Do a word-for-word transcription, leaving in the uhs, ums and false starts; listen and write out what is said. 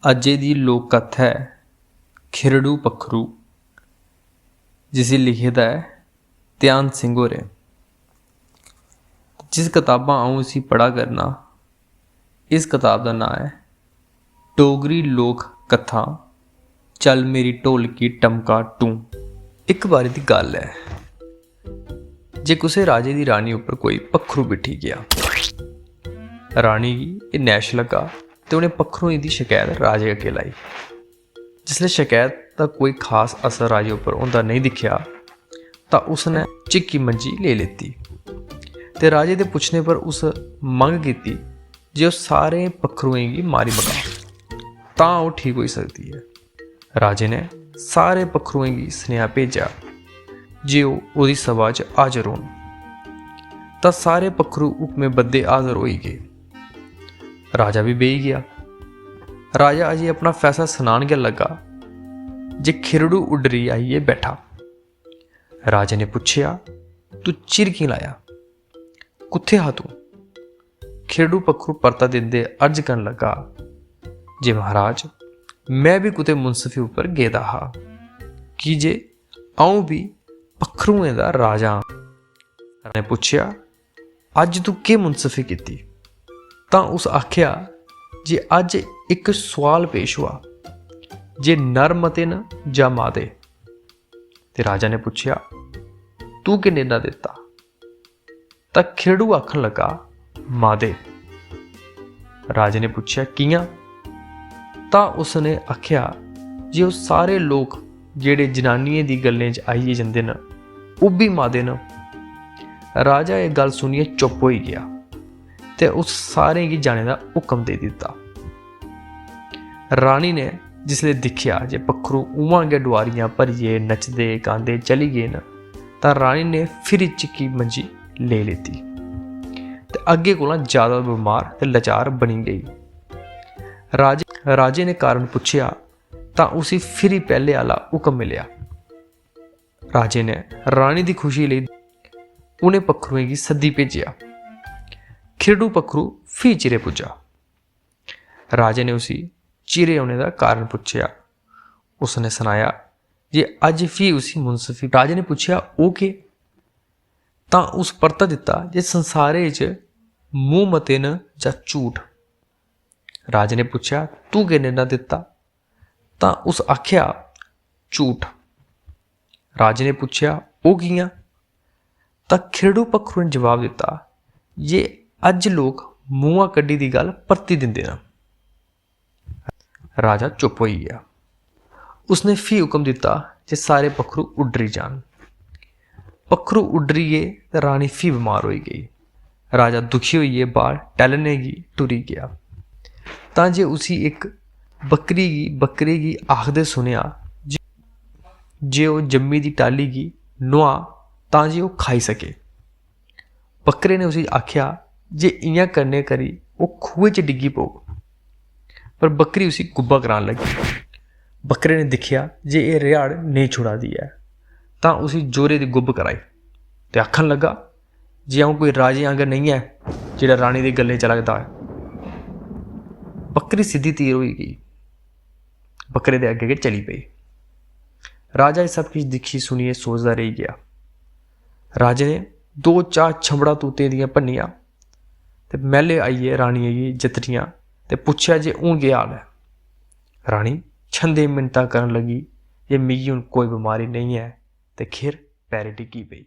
अज्जै दी लोक कथा ऐ खिरड़ू पक्खरू, जिसी लिखे दा ऐ ध्यान सिंह होरें। जिस कताबा अ'ऊं इसी पढ़ा करना, इस कताब दा नांऽ ऐ डोगरी लोक कथा, चल मेरी ढोलकी टमका टूं। इक बारी दी गल्ल ऐ जे कुसै राजे दी रानी उप्पर कोई पक्खरू बिठी गेआ। रानी गी एह् नैश लग्गा ते उ'नें पक्खरुएं दी शकैत राजे अग्गें लाई। जिसलै शकैत दा कोई खास असर राजे उप्पर होंदा नेईं दिक्खेआ तां उसनै चिक्की मंजी लेई लैती ते राजे दे पुच्छने पर उस मंग कीती जे ओह् सारे पक्खरुएं गी मारी मका, तां ओह् ठीक होई सकदी ऐ। राजे ने सारे पक्खरुएं गी सनेहा भेजेआ जे ओह् ओह्दी सभा च हाजर होन। तां सारे पक्खरू हुक्में बद्धे हाजर होई गे। राजा बी बेही गेआ। राजा अजें अपना फैसला सनान गै लगा जे खिरड़ू उड्डरी आइयै बैठा। राजे ने पुच्छेआ, "तू चिर की लाया? कुत्थै हा तू?" खिरड़ू पक्खरू परता दिंदे अर्ज करन लगा जे, "महाराज, में बी कुतै मुंसफी उप्पर गेदा हा, की जे अ'ऊं बी पक्खरुएं दा राजा आं।" राजा ने पुच्छेआ, "अज्ज तू केह् मुंसफी कीती?" तां उस आखेआ जे अज्ज इक सुआल पेश होआ जे नर मते न जां मादे? ते राजा ने पुच्छेआ, "तू केह् निर्णय दित्ता?" तां खिरड़ू आखन लगा, "मादे।" राजे ने पुच्छेआ, "कि'यां?" तां उसने आखेआ जे ओह् सारे लोक जेह्ड़े जनानियें दी गल्लें च आइयै जंदे न, ओह् बी मादे न। राजा एह् गल्ल सुनियै चुप्प होई गेआ ते उस सारें गी जाने दा हुक्म देई दित्ता। रानी ने जिसलै दिक्खेआ जे पक्खरू उ'आं गै डुआरियां भरियै नचदे गांदे चली गे न, तां रानी ने फिरी चिक्की मंजी लेई लैती ते अग्गें कोला ज्यादा बमार ते लाचार बनी गेई। राजे, राजे ने कारण पुच्छेआ तां उसी फिरी पैह्ले आह्ला हुक्म मिलेआ। राजे ने रानी दी खुशी लेई उ'नें पक्खरुएं गी सद्दी भेजेआ। खिरड़ू पक्खरू फ्ही चिरे पुज्जा। राजे ने उसी चिरे औने दा कारण पुच्छेआ। उसने सनाया जे अज्ज फ्ही उसी मुंसफी। राजे ने पुच्छेआ, "ओह् केह्?" तां उस परता दित्ता जे संसारे च मूंह मते न जां झूठ। राजे ने पुच्छेआ, "तू केह् निर्णय दित्ता?" तां उस आखेआ, "झूठ।" राजे ने पुच्छेआ, "ओह् कि'यां?" तां खिरड़ू पक्खरू ने जवाब दित्ता जे अज्ज लोक मूंहा कड्ढी दी गल्ल परती दिंदे न। राजा चुप्प होई गेआ। उसने फ्ही हुक्म दित्ता जे सारे पक्खरू उड्डरी जान। पक्खरू उड्डरी गे ते रानी फ्ही बमार होई गेई। राजा दुखी होइयै बाह्र टैह्लने गी टुरी गेआ तां जे उसी इक बक्करी गी, बक्करे गी आखदे सुनेआ जे, जे ओह् जम्मी दी टाह्ली गी नुहा तां जे ओह् खाई सके। बक्करे ने उसी आखेआ जे इ'यां करने करी ओह् खूहे च डिग्गी पौग। पर बक्करी उसी गुब्बा करान लगी। बक्करे ने दिक्खेआ जे एह् रिहाड़ नेईं छुड़ा दी ऐ, तां उसी जोरे दी गुब्ब कराई ते आखन लगा जे अ'ऊं कोई राजे आंगर नेईं ऐ जेह्ड़ा रानी दी गल्लें चला करदा ऐ। बक्करी सिद्धी तीर होई गेई, बक्करे दे अग्गें गै चली पेई। राजा एह् सब किश दिक्खी सुनियै सोचदा रेही गेआ। राजे ने दो चार छंबड़ा तूतें दियां भन्नियां ते मैह्ले आइयै रानियै गी जतरियां ते पुच्छेआ जे हून केह् हाल ऐ। रानी छंदे मिन्नतां करन लगी जे मिगी हून कोई बमारी नेईं ऐ ते खिर पैरें डिग्गी पेई।